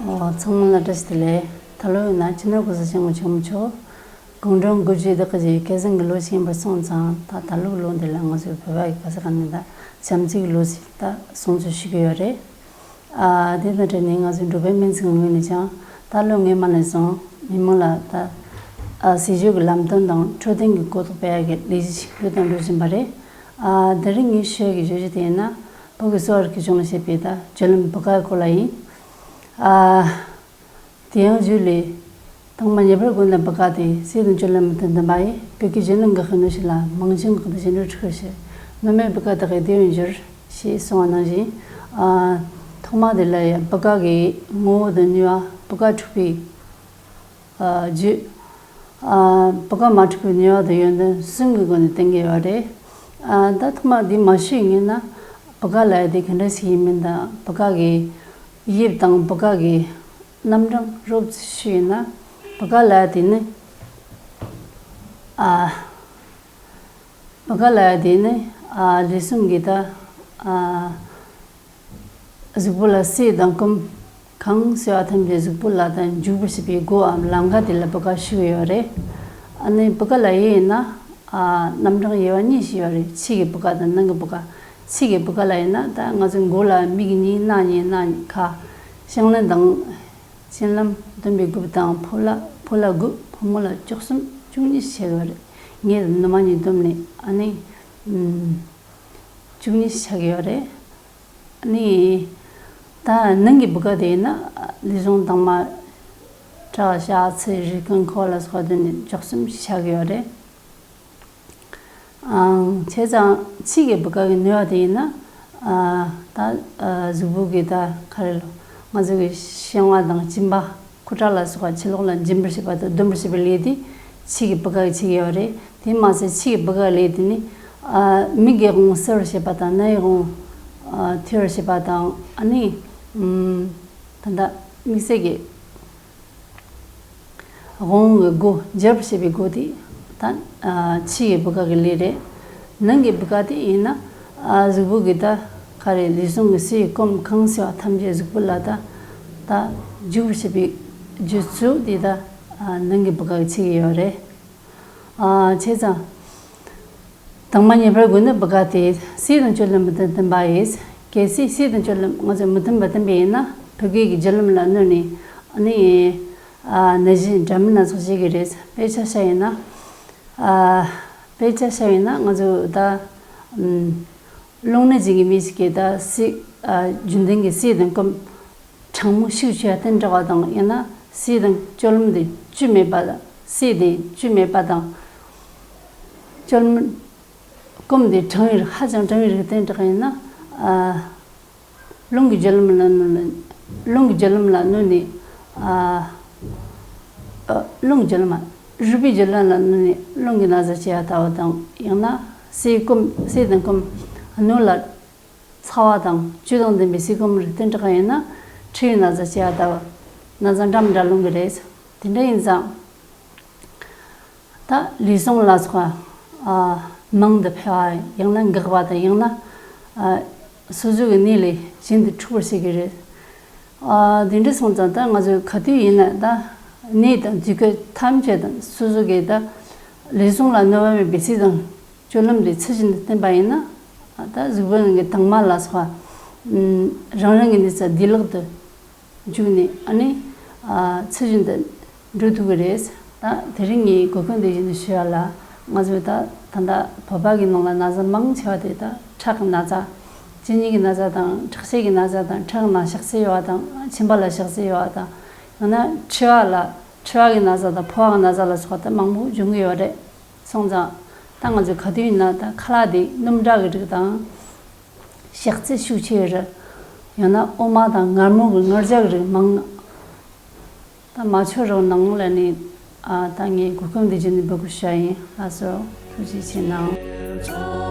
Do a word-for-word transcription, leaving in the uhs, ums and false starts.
ཨོ། ཚང་མ་ལ་བཀྲ་ཤིས་བདེ་ལེགས། ད་ལོ་ཡིན་ན་སྤྱི་ནོར་གོང་ས་སྐྱབས་མགོན་ཆེན་པོ་མཆོག་དགུང་གྲངས་དགུ་བཅུ་དག་གི་སྐལ་བཟང་གི་ལོ་ཕྱིན་པར་སོང་ཙང་། ད་ད་ལོ་གི་ལོ་འདི་ལ་ང་ཚོའི་བོད་པ་གི་ག་ས་ག་ནས་ད་བྱམས་བརྩེ་གི་ལོ་ཞིག་ད་སྲུང་བརྩི་ཞུ་གི་ཡོད་རེད། ཨ། དེ་དང་འབྲེལ་ནས་ང་ཚོའི་འབྲུག་པའི་སྨན་རྩིས་ངོས་ནས་ཀྱང་ད་ལོ་སྔོན་མ་ནས་བཟུང་མི་མང་ལ་ད། ཨ། ཟས་སྤྱོད་ཀྱི་ལམ་སྟོན་དང་འཕྲོད་བསྟེན་གྱི་གོ་རྟོགས་སྤེལ་ཡག་གི་ལས་གཞི་ཞིག་སྤེལ་དང་སྤེལ་བཞིན་པ་རེད། ཨ། དེ་རིང་ངས་ཞུ་ཡག་གི་བརྗོད་གཞི་དེ་ཡིན་ན། བོད་ཀྱི་གསོ་བ་རིག་པའི་གཞུང་ལ་བཤད་པའི་ད་སྤྱོད་ལམ་བུ་ག་སྐོར་ལ་ཡིན། ཨ། དེ་ཡང་བརྗོད་ལས། དང་མ་ངེས་པར་དགོས་ན་བུ་ག་དེ་ཟས་དང་སྤྱོད་ལམ་མི་མཐུན་ལྡན་པ་ཡིན། བོད་ཀྱི་གཞོན་ནུ་འགག་གི་གནོད་བྱེད་ལ་མང་ཆེན་འགག་དང་ཞེ་འགྲོ་ཁྲིད་ཤེས། ནུ་མའི་བུ་ག་དག་གི་དེ་བས་འགྱུར། ཞེས་གསུངས་པ་ནང་བཞིན། ཨ། ཐོག་མ་དེ་ལ་ཡང་བུ་ག་གི་ངོ་བོ་དང་ནུས་པ། བུ་ག་འཁྲུག་པའི། ཨ། རྒྱུ། ཨ། བུ་ག་མ་འཁྲུག་པའི་ནུས་པ་དང་ཡོན་ཏན་གསུམ་གྱི་སྒོ་ནས་བསྟན་གྱི་ཡོད་རེད། ཨ། ད་ཐོག་མ་འདི་མ་ཞུས་སྔོན་ན། བུ་ག་ལབ་ཡག་དེ་ག་འདྲ་ཞིག་ཡིན་མིན་དང་། བུ་ག་གི་དབྱིབས་དང་བུ་ག་གི་རྣམ་གྲངས་རོབ་ཙམ་ཞུས་ན། བུ་ག་ལབ་ཡག་དེ་ནི། ཨ། བུ་ག་ལབ་ཡག་དེ་ནི། ཨ། ལུས་ཟུངས་ཀྱི་ད། ཨ། གཟུགས་པོ་ལ་ཟས་དང་སྐོམ་གང་ཟེར་བ་ཐམས་ཅད་གཟུགས་པོ་ལ་ད་འཇུག་པར་བྱེད་པའི་སྒོའམ་ལམ་ཁ་དེ་ལ་བུ་ག་ཞུ་གི་ཡོད་རེད། ཨ་ནི་བུ་ག་ལབ་ཡག་ཡིན་ན། ཨ། རྣམ་གྲངས་དབྱེ་བ་གཉིས་ཤིག་ཡོད་རེད། ཕྱི་གི་བུ་ག་དང་ནང་གི་བུ་ག། ཕྱི་གི་བུ་ག་ལབ་ཡག་ཡིན་ན། ད་ང་ཚོའི་མགོ་ལ་མིག་གཉིས། སྣ་གཉིས། སྣ་ཁ། བཤང་ལེན་དང་བྱིན་རླབས་འདོན་པའི་རྒྱུ་དང་། ཕོ་ལ་ཕོ་ལ་དགུ། ཕོ་མོ་ལ་བཅུ་གསུམ། བཅུ་གཉིས་ཤིག་ཆགས་ཡོད་རེད། ངས་ནུ་མ་གཉིས་བསྡོམས་ནས། ཨ་ནི། ཨུམ། བཅུ་གཉིས་ཤིག་ཆགས་ཡོད་རེད། ཨ་ནི། ད་ནང་གི་བུ་ག་དེ་ཡིན་ན། ལུས་ཟུངས་དྭངས་མ། བྲག་ཤ་ཚིལ་རིལ་རྐན་ཁོག་ལ་སོགས་དེ་ནི་བཅུ་གསུམ་ཤིག་ཆགས་ཡོད་རེད། ཨང་། བྱས་ཙང་ཕྱི་གི་བུ་ག་གི་ནུས་པ་དེ་ཡིན་ན། ཨ། ད། ཨ། གཟུགས་པོ་གི་ད་ག་རེ་ལོ། ང་ཚོ་གི་གཤང་བ་དང་གཅིན་པ། ཁུ་ཁྲག་ལ་སོགས་པ་ཕྱི་ལོགས་ལ་འབྱིན་པར་བྱེད་པ་དང་འདོན་པར་བྱེད་པའི་ལས་དེ་ཕྱི་གི་བུ་ག་གིས་བྱེད་ཀྱི་ཡོད་རེད། དེ་མ་ཟད་ཕྱི་གི་བུ་ག་གི་ལས་དེ་ནི། ཨ། མིག་གི་དབང་བསིལ་བར་བྱེད་པ་དང་། སྣའི་དབང་། ཨ། ཐོས་པར་བྱེད་པ་དང་། ཨ་ནི། ཨུམ། ད་ལྟ་དམིགས་བསལ་གྱི་དབང་གི་སྒོ་འབྱེད་པར་བྱེད་པའི་སྒོ་དེ་ད། ཨ། ཕྱི་གི་བུ་ག་གི་ལས་རེད། ནང་གི་བུ་ག་དེ་ཡིན་ན། ཨ། གཟུགས་པོ་གི་ད་ག་རེ། ལུས་ཟུངས་ཀྱི་ཟས་སྐོམ་གང་ཟེར་བ་ཐམས་ཅད་གཟུགས་པོ་ལ་ད་ད་འཇུག་པར་བྱེད་པའི་རྒྱུ་ཚུལ་དེ་ད། ཨ། ནང་གི་བུ་ག་གིས་བྱེད་ཀྱི་ཡོད་རེད། ཨ། བྱས་ཙང་། དང་མ་ངེས་པར་དགོས་ན་བུ་ག་དེ་ཟས་དང་སྤྱོད་ལམ་མི་མཐུན་ལྡན་པ་ཡིན། གལ་སྲིད་ཟས་དང་སྤྱོད་ལམ་ང་ཚོས་མི་མཐུན་པ་བསྟན་པ་ཡིན་ན། བོད་སྐད་ཀྱི་བརྒྱུད་ལམ་ལ་གནོད་ནས། ཨ་ནི། ཨ། ནད་གཞི་འདྲ་མིན་སྣ་ཚོགས་སྐྱེ་གི་རེད། དཔེ་ཆ་བཞག་ཡིན་ན། ཨ། དཔེ་ཆ་བཞག་ཡིན་ན་ང་ཚོ་ད། ཨུམ། རླུང་ནད་ཅན་གྱི་མི་ཞིག་གིས་ད་ཟས། ཨ། རྒྱུན་ལྡན་གྱི་ཟས་དང་སྐོམ་གྲང་མོ་ཤུགས་ཆེ་བ་བསྟེན་དྲགས་པ་དང་། ཡང་ན་ཟས་དང་སྤྱོད་ལམ་དེ་བཅུད་མེད་པ། ཟས་དེ་བཅུད་མེད་པ་དང་། སྤྱོད་ལམ། སྐོམ་དེ་གྲང་བའི་རིགས། ཧ་ཅང་གྲང་བའི་རིགས་བསྟེན་དྲགས་ཡིན་ན། ཨ། རླུང་གི་བརྒྱུད་ལམ་ལ་གནོད་ན། རླུང་གི་བརྒྱུད་ལམ་ལ་གནོད་ནས། ཨ། ཨ། རླུང་གི་བརྒྱུད་ལམ། རུས་པའི་བརྒྱུད་ལམ་ལ་གནོད་ནས་རླུང་གི་ན་ཚ་སྐྱེ་བ་ལྟ་བུ་དང་། ཡང་ན་ཟས་སྐོམ། ཟས་དང་སྐོམ་གནོད་ལ་ཚ་བ་དང་བཅུད་དང་ལྡན་པའི་ཟས་སྐོམ་རིགས་བསྟེན་དྲགས་ཡིན་ན། མཁྲིས་པའི་ན་ཚ་སྐྱེ་བ་ལྟ་བུ། ན་ཚ་འདྲ་མི་འདྲ་སློང་གི་རེད། དེ་འདྲ་ཡིན་ཙང་། ད་ལུས་ཟུངས་ལ་སོགས་པ། ཨ། མང་དུ་འཕེལ་བ། ཡང་ན་འགག་པ་དང་། ཡང་ན། ཨ། སོ་སོ་གི་ནད་ལས་གཞན་དུ་འཁྲུག་པར་བྱེད་ཀྱི་རེད། ཨ། དེ་འདྲ་སོང་ཙང་ད་ང་ཚོས་ག་དུས་ཡིན་ན་ད་ནད་དང་དུས་སྐབས་ཐམས་ཅད་དུ་སོ་སོ་གི་ད་ལུས་ཟུངས་ལ་གནོད་པ་མེད་པའི་ཟས་དང་སྤྱོད་ལམ་དེ་ཚུལ་བཞིན་དུ་བསྟེན་པ་ཡིན་ན། ད་གཟུགས་པོའི་ནང་གི་དྭངས་མ་ལ་སོགས་པ། ཨ། རང་རང་གི་ནུས་རྩལ་བདེ་བླག་ཏུ་འཇུག་ནས། ཨ་ནི། ཨ། ཚུལ་བཞིན་དུ་འགྲོ་ཐུབ་ཀྱི་རེད། ད་དེ་རིང་ངས་གོ་སྐབས་འདི་བཞིན་ཞུ་ཡ་ལ། ང་ཚོས་ད་ད་ལྟ་བོད་པ་གི་ནང་ལ་ན་ཚ་མང་ཆེ་བ་དེ་ད་ཁྲག་གི་ན་ཚ། གཅིན་སྙི་གི་ན་ཚ་དང་། ཁྲག་ཤེད་ཀྱི་ན་ཚ་དང་། ཁྲག་ནང་གཤག་སྲེག་ཡོད་པ་དང་། མཆིན་པ་ལ་གཤག་སྲེག་ཡོད་པ་དང་། ཡང་ན་མཁྲིས་པ་ལ། མཁྲིས་པ་གི་ན་ཚ་དང་ཕོ་བ་གི་ན་ཚ་ལ་སོགས་པ་ད་མང་པོ་འབྱུང་གི་ཡོད་རེད། སོང་ཙང་ད་ང་ཚོས་ག་དུས་ཡིན་ན་ད་ཁ་ལག་དེ་སྣུམ་དྲག་གི་རིགས་དང་། གཤག་རྩི་ཤུགས་ཆེ་བའི་རིགས། ཡང་ན་འོ་མ་དང་མངར་མོ་གི་མངར་ཆ་གི་རིགས་མང་། ད་མ་མཆོད་རོགས་གནང་ལབ་ནས། ཨ། ད་ངས་གོ་སྐབས་འདི་བརྒྱུད་ནས་འབོད་སྐུལ་ཞུ་ཡ་ཡིན། ལགས་སོ། ཐུགས་རྗེ་ཆེ་གནང་།